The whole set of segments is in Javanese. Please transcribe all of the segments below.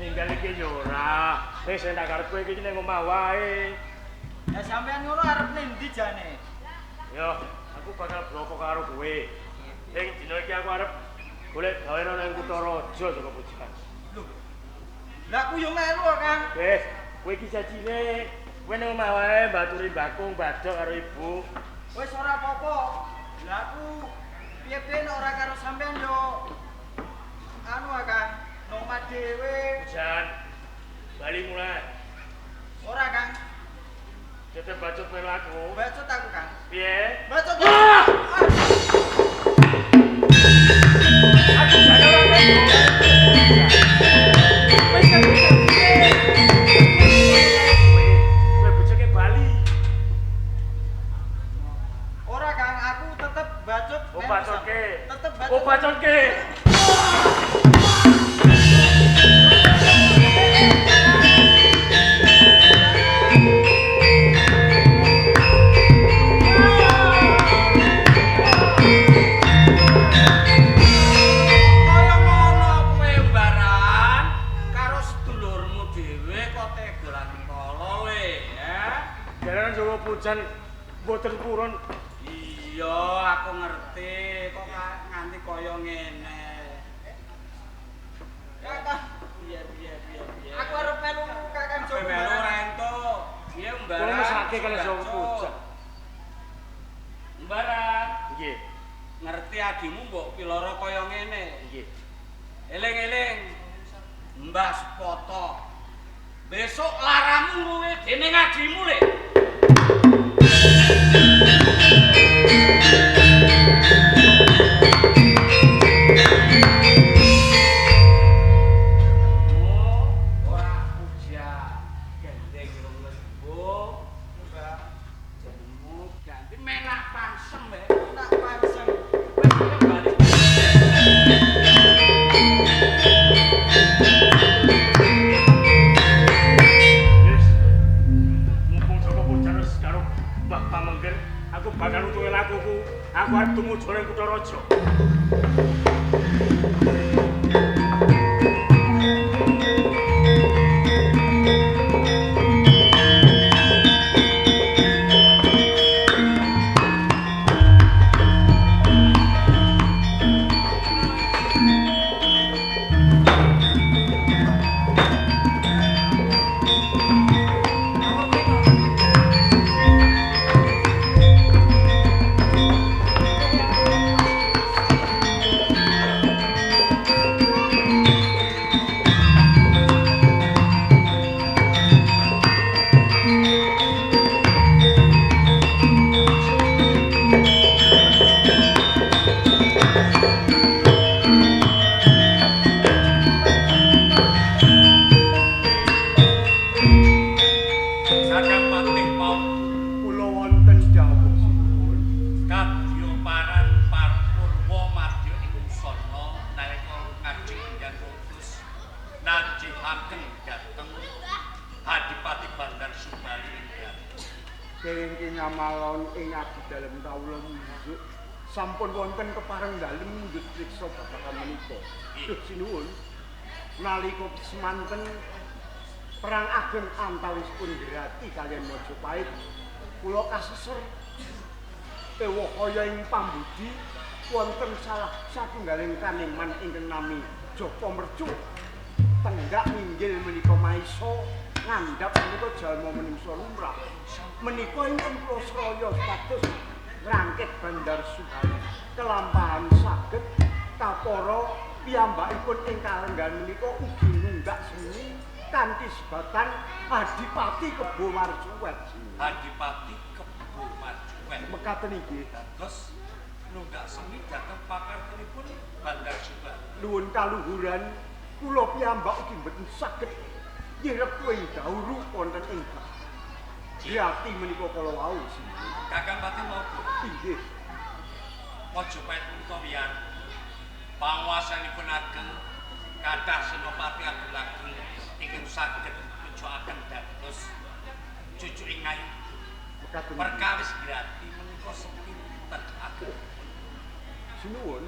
Ninggal iki yo ora. Wis sing tak karepke iki ning omah wae. Ya sampean ngono arep ning ndi jane? Yo, aku bakal bloko karo kowe. Ing dina iki aku arep golek gawe nang kutha raja Joko Pujan. Lho. Lah aku yo melu kok, Kang. Wis, kowe iki jajine. Kowe nang omah wae mbaturi bakung badhok karo ibu. Wis ora apa-apa. Lah aku piye-piye nek ora karo sampean yo anu ah, Kang, nang omah dhewe. Pujan. Bali mulai. Ora, Kang. Tetep bacot melu aku. Bacot aku, Kang. Piye? Bacot. Ah! Aku jane ora ngerti. Wis kan kowe, kowe bojoke Bali. Ora, Kang, aku tetep bacot. Oh, bacotke. Tetep bacot. Oh, bacotke. Kaya ngono kowe Mbaran karo sedulurmu dhewe kok tega lan kala we, ya. Jalaran Joko Pujan mboten purun. Iya, aku ngerti kok nganti kaya ngene. Kakang, Piye piye piye piye. aku arep melu Kakang Joko. Kowe melu ora entuk. Piye Mbaran? Kula mesake karo Joko Pujan. Mbaran, Nggih, ngerti adimu mbok piloro kaya ngene. nggih. Eling-eling. Mbah Supoto. Besok laramu luwe dening adimu le. Oh, ora puja. Gendeng rong lembu. Mbah, Jenengmu ganti menak pangsem le. tak pangsem. Wis kowe bali. Yes. Mumpung Joko Pujan wis karo Mbah Pamengker, aku bakal nutungi lakuku. Aku arep tumuju ning kutha raja. Kakang Patih Pau Kula wonten dawuh sinuwun. kadya paran parpurwa madya ing usana nalika ngajeng ingkang utus nanjihaken dhateng Adipati Bandar Subali ing Grati. Dereng kinyamalon ing abdi dalem kawula mundhut sampun wonten kepareng dalem mundhut priksa babagan menika. Duh sinuwun. Nalika semanten perang ageng antawisipun Grati kaliyan Majapahit, kula kaseser ewahaya ing pambudi wonten salah satunggaling kaneman ingkang nami Joko Mercu. Tenggak minggil menika maisa ngandhap menika jalma menungsa lumrah. Menika ingkang kula sraya supados ngrangkit Bandar Subali kelampahan saged kapara piyambakipun ing kalenggahan menika ugi nunggak seni kanthi sebatan Adipati Kebo Marcuwet. Adipati Kebo Marcuwet. Mekaten inggih. Dados nunggak seni dhateng pakartinipun Bandar Subali. Nuwun kaluhuran kula piyambak ugi mboten saged nyirep ing dawuh wonten ing Grati menika kala wau sinuwun. Kakang Patih Maubur, Inggih. Majapahit punika wiyar. Panguwasanipun ageng kathah senopati ageng-ageng ingkang saged nunjukaken dados cucu ing ayu. Mekaten inggih. Perkawis Grati menika sepinten ageng. Sinuwun.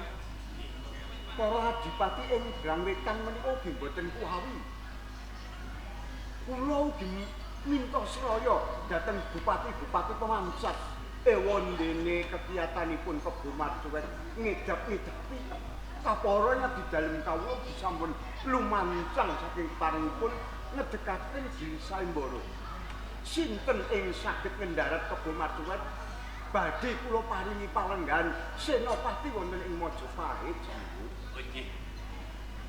Para adipati ing Brang Wetan menika ugi mboten kuwawi. Kula ugi minta sraya dhateng bupati-bupati pemansat. Ewondene kekiyatanipun Kebo Marcuwet ngedap-ngedapi kapara di dalem kawula sampun lumancang saking paringipun ngedekaken diri sayembara. Sinten ing saged ngendharat Kebo Marcuwet badhe kula paringi palenggahan senopati wonten ing Majapahit. Oh nggih.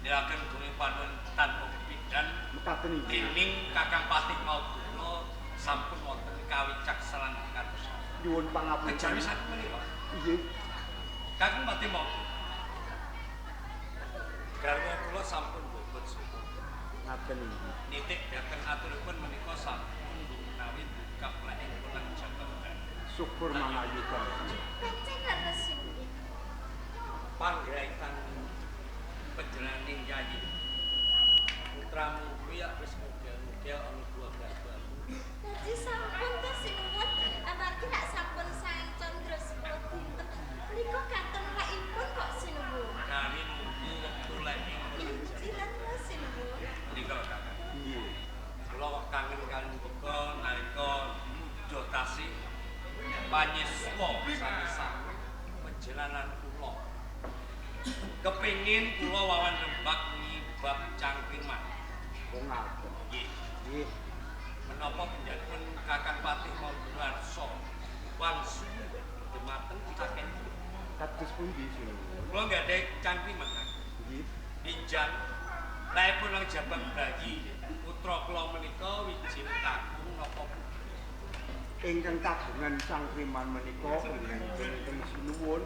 Niraken guru panuwun tanpa pepindhan mekaten inggih. Dening Kakang Patih Maudana sampun wonten kawicaksanan kados. Nyuwun pangapunten. Kejawi saking menika. Nggih. Kakang Patih Maudana. Garwa kula sampun bobot suku. Ngaten inggih. Nitik dhateng aturipun menika sampun menawi buka plek pulang Jawa. Syukur mangayu banget. Pancen leres inggih. Panggraitan panjenenganing yayi. Putramu kuwi ya wis model-model ana 12 bambu. Dadi sampun to sinuwun amargi rak sampun saeng candra 10 dinten. Menika kantun lekipun kok sinuwun. Kari nunggu wektu lek ing Inggih leres sinuwun. Menika Kakang. Nggih. Kula kok kangen kali muga nalika muda tasih panyiswa sami-sami perjalanan kula. Kepingin kula wawan rembag ngibab cangkriman. Oh ngaten. Nggih. Nggih. Menapa panjenengan Kakang Patih Maudana wangsul dumateng kakek. Kados pundi sinuwun? Kula nggadahi cangkriman Kakang. Nggih. Injang laipun nang jabang bayi putra kula menika wijil kakung napa putri. Ingkang kagungan cangkriman menika ingkang sinuwun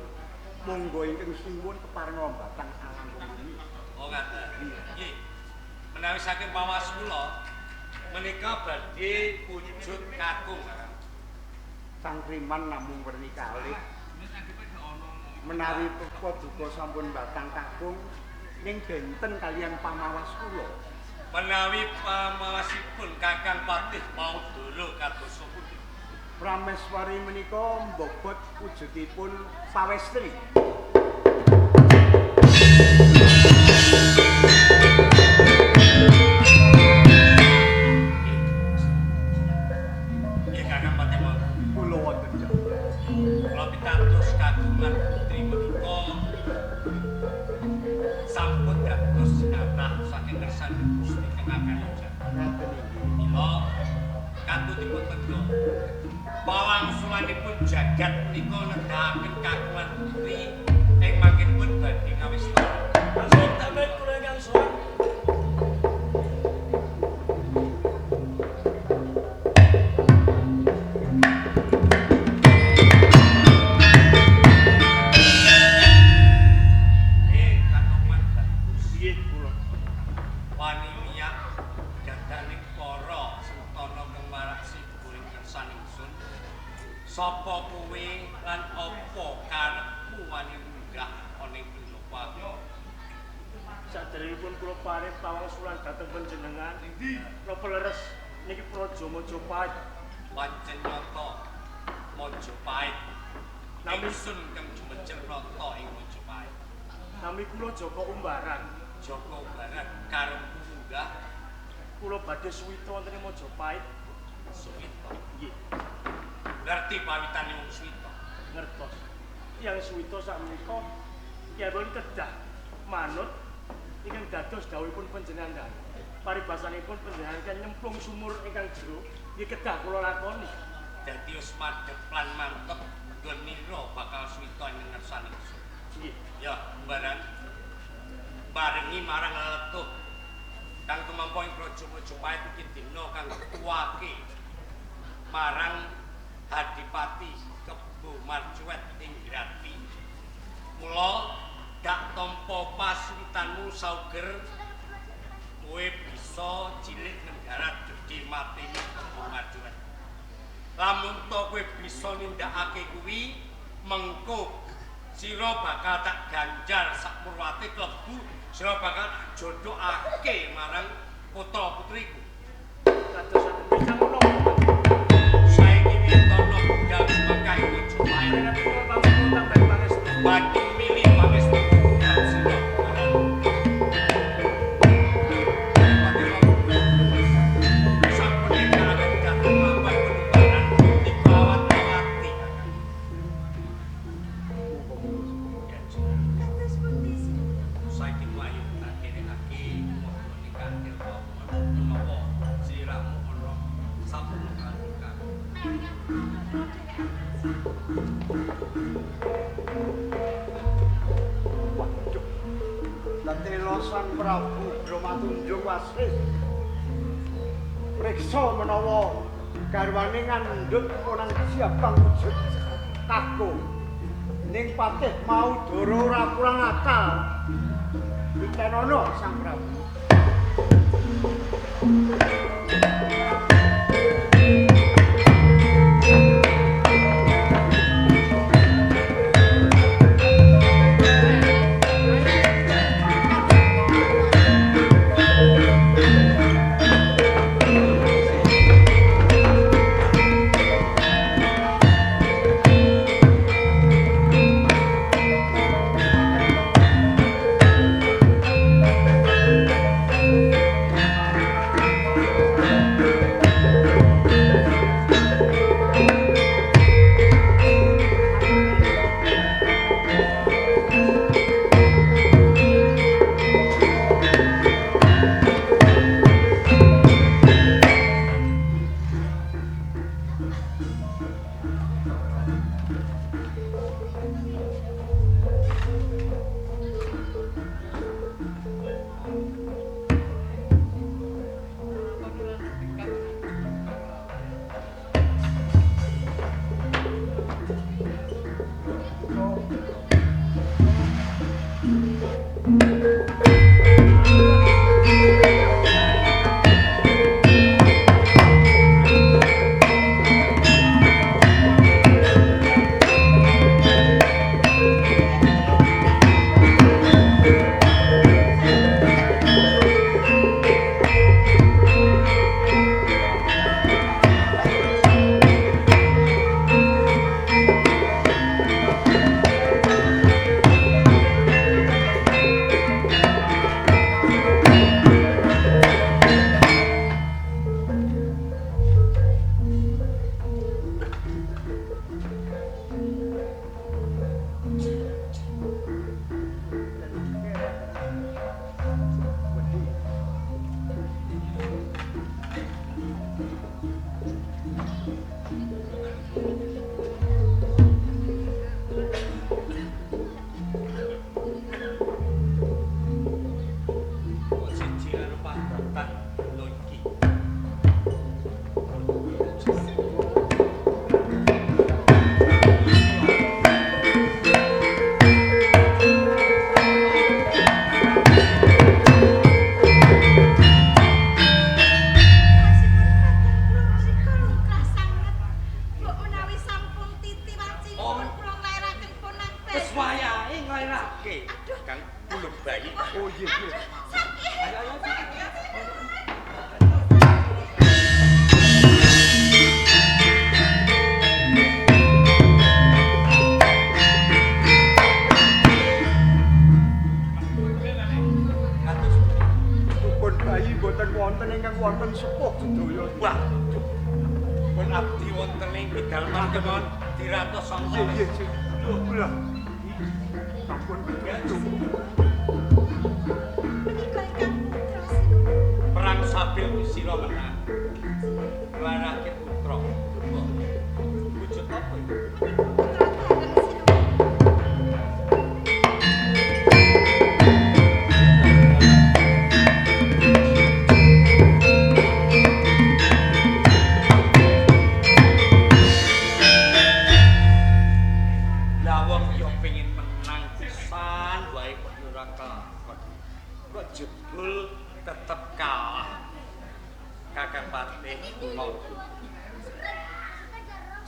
monggo ingkang sinuwun keparenga batang alangkung bumi. Oh ngaten. Nggih. Menawi saking pawas kula menika badhe wujud kakung. Cangkriman namung werni kalih. Menawi paduka sampun batang kakung ning benten kaliyan pamawas kula. Menawi pamawasipun Kakang Patih Maudana kados pundi? Prameswari menika mbobot wujudipun pawestri. Nggih Kakang Patih Maudana. Kula wonten jabang. Kula pitados kagungan putri menika sampun dados sinatah saking ngersane Gusti kang Akan. Ngaten inggih. Mila kantun dipun tengga. Pawangsulanipun jagat menika nedahaken kagungan putri ing mangkinipun badhe ngawista. Langsung tambahin kula ingkang sowan. Kanoman bagus. Nggih kula. Wani miyak dadaning para sentana kang marak sibu ing kersan ingsun. Sapa kowe lan apa karepmu wani munggah ana ing pendopo aku? Saderengipun kula paring pawangsulan dhateng panjenengan. Napa leres niki Praja Majapahit? Pancen nyata Majapahit. Nami Ingsun kang jumejer rata ing Majapahit. Nami kula Joko Umbaran. Joko Barat karepku munggah Kula badhe suwita wonten ing Majapahit. suwita. Nggih, Ngerti pawitane wong suwita. ngertos. Tiyang suwita sakmenika piyambakipun kedah manut ingkang dados dawuhipun panjenengan dalu. Paribasanipun panjenengan kan nyemplung sumur ingkang jero, nggih kedah kula lakoni. Dadi wis madhep lan mantep nggon nira bakal suwita ing ngersane ingsun. Nggih. Ya, barang barengi marang letuh kang tumampa ing Praja Majapahit iki dina kang tuwake marang Adipati Kebo Marcuwet ing Grati. Mula dak tampa pasuwitanmu sauger kowe bisa cilik nenggarat gedhe mateni Kebo Marcuwet. Lamun to kowe bisa nindakake kuwi mengko sira bakal tak ganjar sakmurwate klebu sira bakal tak jodhokake marang putra-putriku. Kados demikian menapa? Saiki witono budal jumangkah ing Majapahit. Panjenengan kula pamit tambahin pangestu. Badhe milih pangestu lan sira. Mila Sang Prabu Brahmatunjung Wasis priksa menawa garwane ngandhut onang jabang wujud kakung. Ning patih mau dara ora kurang akal. Ditenono Sang Prabu.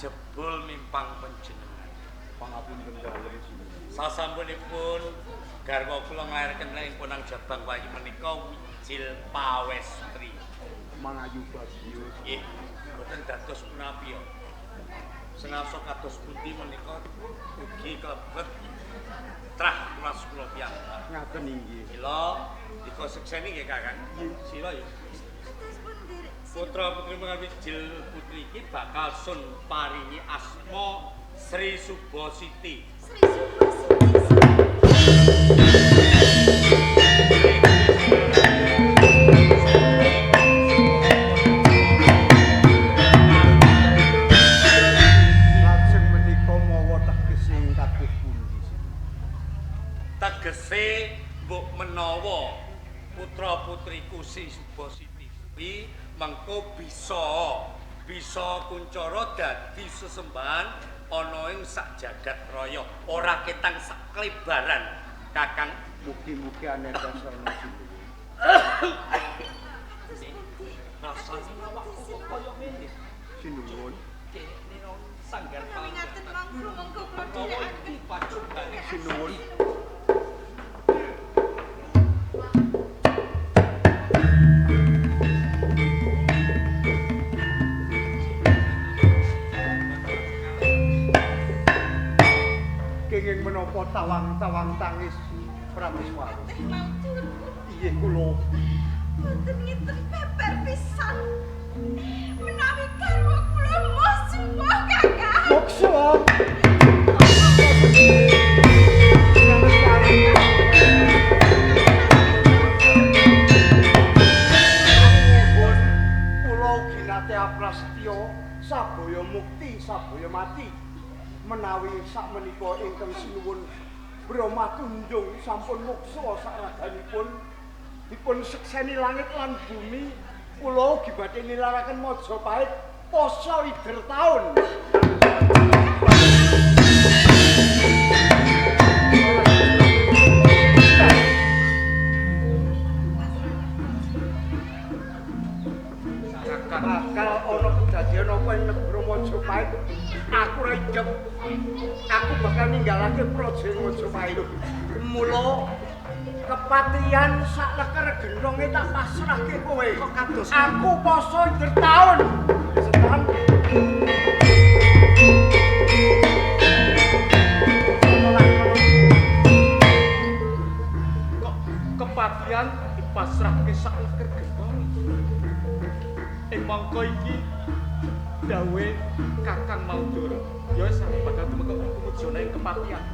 Jebul mimpang panjenengan. Pangapunten dalem sasampunipun garwa kula nglairaken ing Ponang Jabang Wayu menika wijil pawestri. Mangayu bagyo. Nggih, boten dados punapi. Senasa kados pundi menika ugi klebet trah tulas kula piyambak. Ngaten inggih. Mila dika sekseni nggih Kakang. Sira ya. Putra putri mengawi wijil putri iki bakal sun paringi asma Sri Subositi. Sri Subositi. Lajeng menika mawa tegese ing kados pundi? Tegese mbok menawa iki mengko bisa kuncara dadi sesembahan ana ing sak jagat raya, ora ketang sak klebaran Kakang. Mugi-mugi aneka sarana sinuwun. Rasane awakku kok kaya ngene. Sinuwun. Kene sanggar ngaten mangku monggo kula dherekaken pajukane sinuwun. Kenging menapa tawang-tawang tangis Prameswara? Inggih kula. Boten ngiten beber pisan. Menawi garwa kula moksa Kakang. Moksa. Kula ugi nate aprastya sabaya mukti sabaya mati. Menawi sakmenika ingkang sinuwun Brahma Tunjung sampun moksa sakraganipun dipun sekseni langit lan bumi, kula ugi badhe nilaraken Majapahit poso ider taun. Bakal ana kedadian apa ing negara Majapahit, aku ora idep. Aku bakal ninggalake praja Majapahit. Mula kepatihan sak leker genonge tak pasrahke kowe. Aku poso ider taun. Setan. Kok kepatihan dipasrahke sak leker genong? Ing mangka iki dawuhe Kakang Maudara. Ya wis bakal tumeka pemujana ing kepatihan.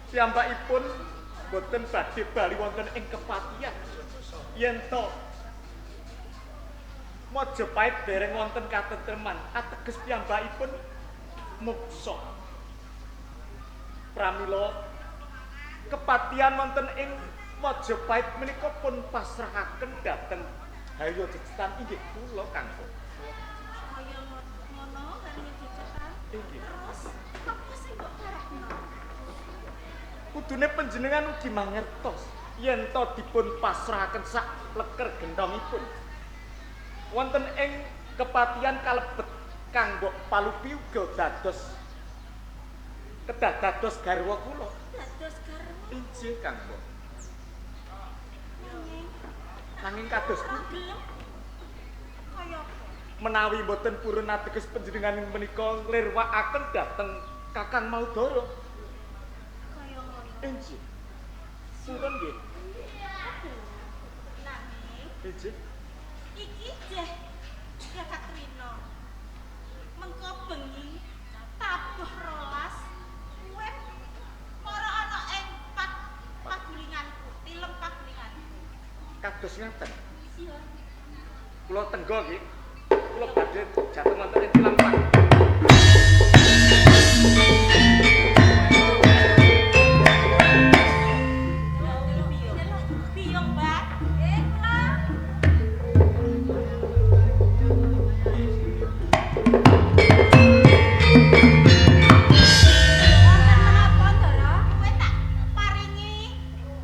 Piyambakipun boten badhe bali wonten ing kepatihan yen to Majapahit dereng wonten katentreman, ateges piyambakipun moksa. Pramila kepatihan wonten ing Majapahit menika pun pasrahaken dhateng Haryo Jecetan inggih kula Kangko. Kaya ngono Haryo Jecetan. Inggih. Terus apa sing mbok karepno? Kudune panjenengan ugi mangertos yen to dipun pasrahaken sak leker genthongipun. Wonten ing kepatihan kalebet Kanggo Palupi uga dados kedah dados garwa kula. Dados garwa. Inggih Kanggo. Nanging kados pundi? Kaya apa? Menawi mboten purun ateges panjenengan menika nglirwakaken dhateng Kakang Maudara. Kaya ngono. Inggih. Purun nggih. Nanging inggih. Iki jeh Katrina. Mengko bengi tabuh 12 kuwe mara ana ing pagulinganku, tilem pagulinganku. Kados ngaten. Iya. Kula tenggo nggih. Kula badhe jateng wonten ing tilang. Biyong, Mbak. Kula. Wonten menapa, Ndara? Kowe tak paringi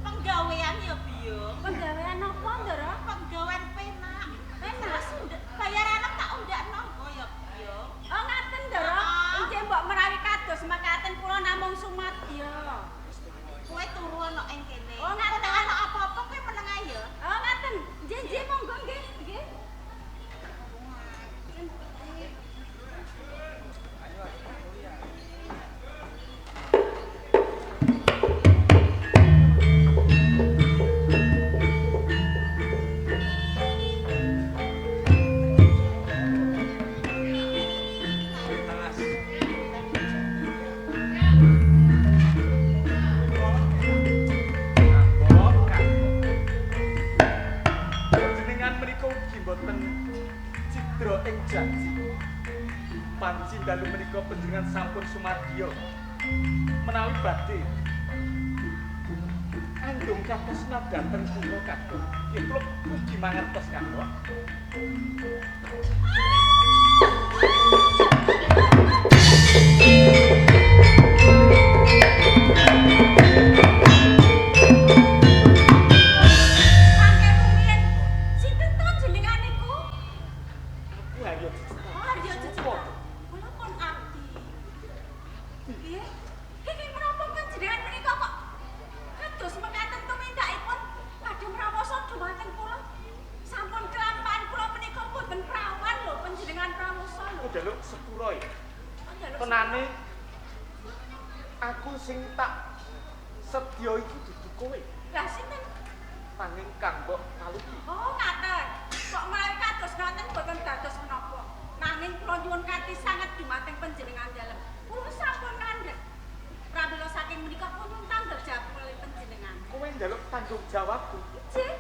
penggawean ya, Biyong. Penggawean napa, Ndara? Penggawean penak. Penak. Bayaran tak undakno engko ya, Biyong. Oh, ngaten, Ndara. Inggih mbok menawi kados mekaten kula namung sumadya. Kowe turu ana ing kene. Oh, ngaten. Nek ana apa-apa kowe meneng ae ya. Oh, ngaten. Nggih, nggih, monggo nggih, nggih. Panjenengan menika ugi mboten cidra ing janji. Panci dalu menika panjenengan sampun sumadya. Menawi badhe andung katresnan dhateng kula kadung. Nggih kula ugi mangertos kanggo. Mangke rumiyin sinten to jenengan niku? Aku Haryo Cecita. Oh, Haryo Cecita. Kula pun abdi. Nggih. Kenging menapa panjenengan menika kok kados mekaten tumindakipun badhe mrawosa dhumateng kula. Sampun kelampahan kula menika mboten prawan lho panjenengan prawosa lho. Aku njaluk sepura ya. Oh, njaluk Tenane aku sing tak sedya iku dudu kowe, Lah sinten? nanging Kang Mbok Kaluki. Oh, ngaten. Kok menawi kados ngaten mboten dados menapa. Nanging kula nyuwun kanthi sanget dumateng panjenengan dalem. Kula sampun ngandhek. Pramila saking menika kula nyuwun tanggung jawab kalih panjenengan. Kowe njaluk tanggung jawabku. Nggih.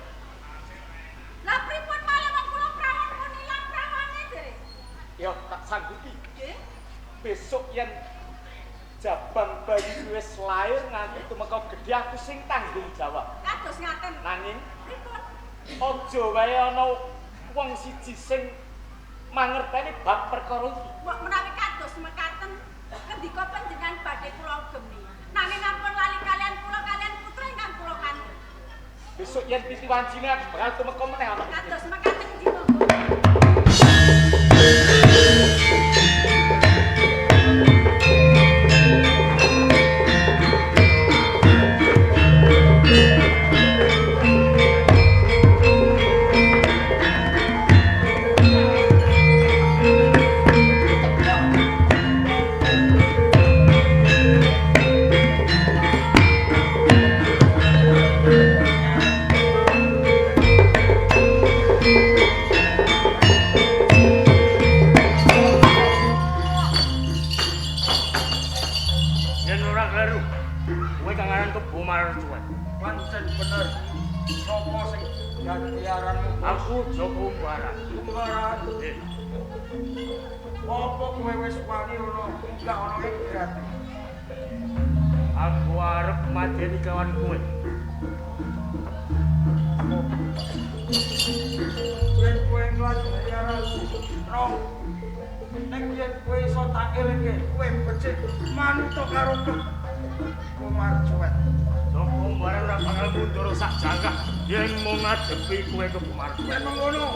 Lah pripun malah wong kula prawan pun ilang prawane jere. Ya tak sanggupi. Nggih. Besok yen jabang bayi wis lair nganti tumeka gedhe aku sing tanggung jawab. Kados ngaten. Nanging Pripun? aja wae ana wong siji sing mangerteni bab perkara iki. Mbok menawi kados mekaten ngendika panjenengan badhe kula gemi. Nanging ampun lali kalian kula kalian putra ingkang kula kandhut. Besok yen piti wancine aku bakal tumeka meneh ana. Kados mekaten nggih monggo. Yen ora kleru, kowe kang aran Kebo Marcuwen. Pancen bener. Sapa sing dadi aranmu? Aku Joko Umbaran. Umbaran. Nggih. Apa kowe wis wani ana munggah ana ing grati? Aku arep mateni kawan kowe. Yen kowe nglanjuti aranmu, roh. Ning yen kowe iso tak elingke, kowe becik manut karo Kebo Marcuwen. Joko Umbaran ora bakal mundur sak jangkah yen mung ngadepi kowe Kebo Marcuwen. Yen mengono,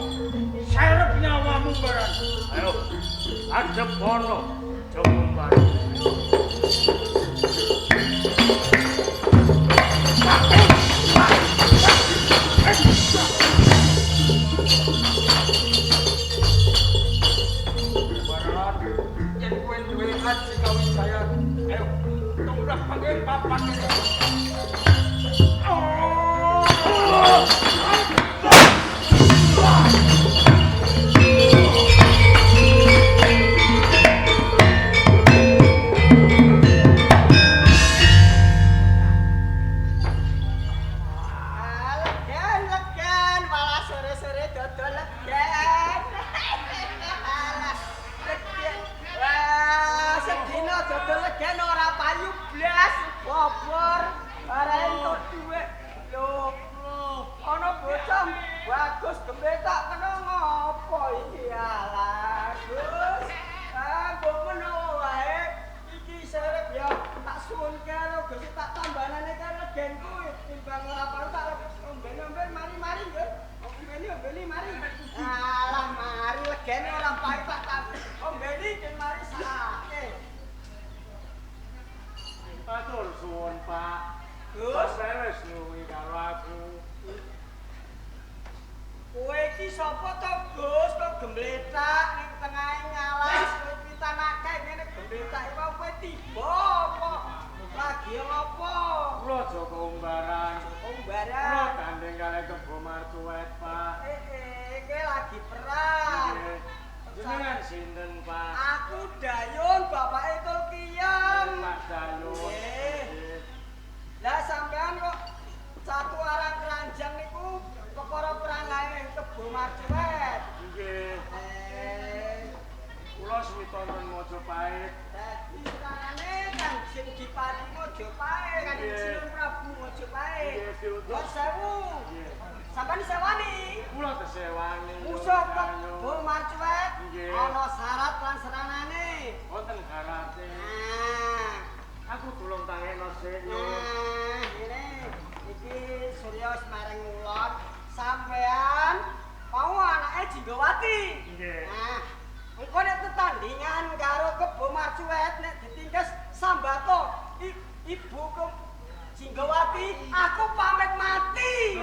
serep nyawamu Baran. Ayo, adep ana Joko Umbaran. Baran, yen kowe duwe aji kawijayan, ayo tumrap panggil papan kene. Oh! Ah, legen, legen, malah sore-sore dodol legen. Regane ora pahit Pak tak ombeni ben mari sakake. Matur suwun, Pak. Gus, wis nuwi karo aku. Kowe iki sapa to, Gus? Kok gembletak ning tengahe ngalas wit-witan akeh ngene gembletak iki kowe tiba apa? Lagi apa? Kula Joko Umbaran. Umbaran. Kula gandeng kalih Kebo Marcuwet, Pak. Kowe lagi perang. Jenengan sinten, Pak? Aku Dayun, bapake Tulkiyem. Pak Dayun. Nggih. Lah sampean kok satu arang keranjang niku perkara perang ae Kebo Marcuwet. Nggih. Kula suwita wonten Majapahit. Dadi serangane Kanjeng Dipati Majapahit, Kanjeng Sinuwun Prabu Majapahit. Nggih, sewu. Sampeyan sewani? Kula tesewani. Musuh Kebo Marcuwet ana syarat lan seranane. Wonten syarate. Nah, aku tulung tangekno sik. Nah, ngene. Iki Surya wis mareng ngulon. Sampeyan mau anake Jinggawati. Nggih. Nah, engko nek tetandingan karo Kebo Marcuwet nek ditingkes sambato ibu ke Jinggawati, aku pamit mati.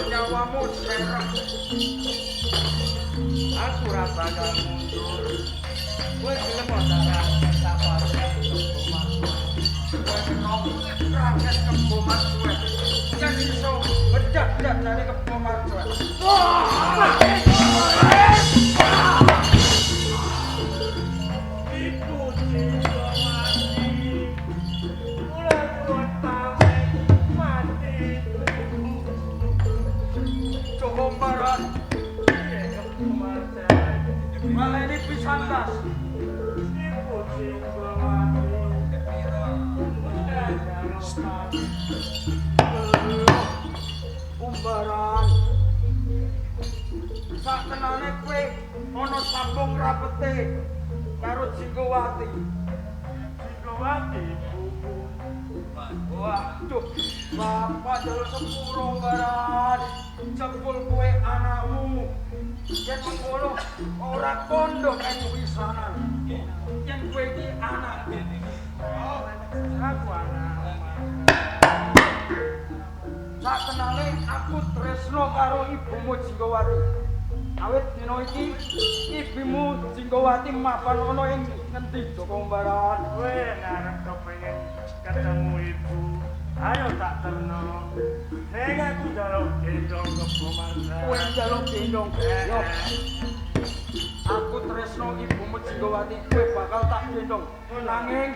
Nyawamu serem. Aku ora bakal mundur. Kowe gelem ora tak sapare Kebo Marcuwet. Kowe kena raket Kebo Marcuwet. Yen iso bedak-bedakane Kebo Marcuwet. Ibu Jinggawati. Kula nuwun pamit mati. Joko Umbaran. Malah ini pisan tas. Ibu Jinggawati. Umbaran. Sak tenane kowe ana sambung rapete karo Jinggawati. Jinggawati ibuku. Waduh, bapak jalur sepuro Umbaran. Jebul kowe anakmu. Yen mengkono ora kondo kaya wisanan. Yen kowe iki anak. Aku anak. Sak tenane aku tresno karo ibumu Jinggawati. Awit dina iki ibumu Jinggawati mapan ana ing ngendi Joko Umbaran? Kowe ngarep kepengin ketemu ibu. Ayo tak terno. Ning aku njaluk gendong Kebo Marcuwet. Kowe njaluk gendong. Yo. Aku tresno ibumu Jinggawati, kowe bakal tak gendong. Nanging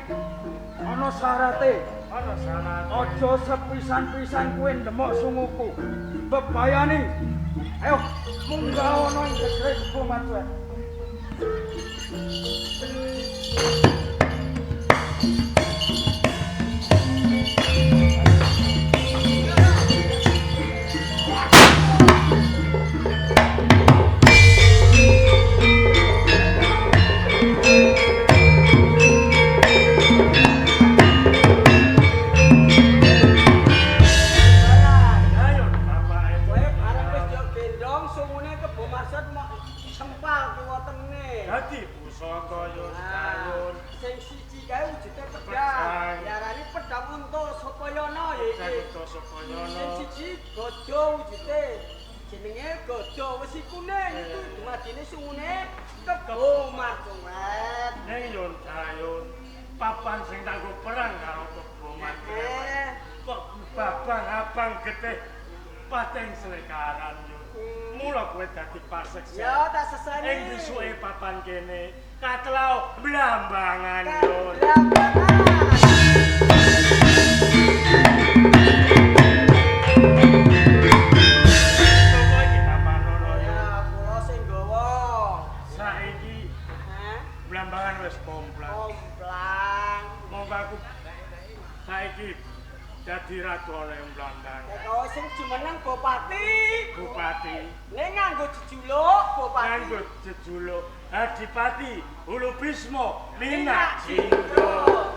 ana syarate. Ana syarate. Aja sepisan-pisan kowe ndemok sunguku. Bebayani. Ayo munggah ana ing gegere Kebo Marcuwet. Ayo bapak. Kowe bareng wis yo gendong sungune Kebo Marcuwet mok sempal kiwa tengene. Dadi pusaka yun kayun. Sing siji kae wujude pedhang. Diarani pedhang unta Supayana ya iki. Unta Supayana. Sing siji gada wujude. Jenenge gada wesi kuning itu dumadine sungune Kebo Marcuwet. Ning yun kayun papan sing tanggo perang karo Kebo Marcuwet. Kok babang abang getih pating selekaran yun. Mula kowe dadi paseksen. Ya tak seseni. Ing bisuke papan kene katelau blambangan yun. Blambangan. Sapa iki tamanono yun? Ya kula sing gawa. Saiki Hah? blambangan wis komplang. Komplang. Monggo aku saiki Dadi ratu ana ing Blandang. Kaya sing jumeneng bupati. Bupati. Ning nganggo jejuluk bupati. Nganggo jejuluk Adipati Hulu Bismo Minak Jinggo.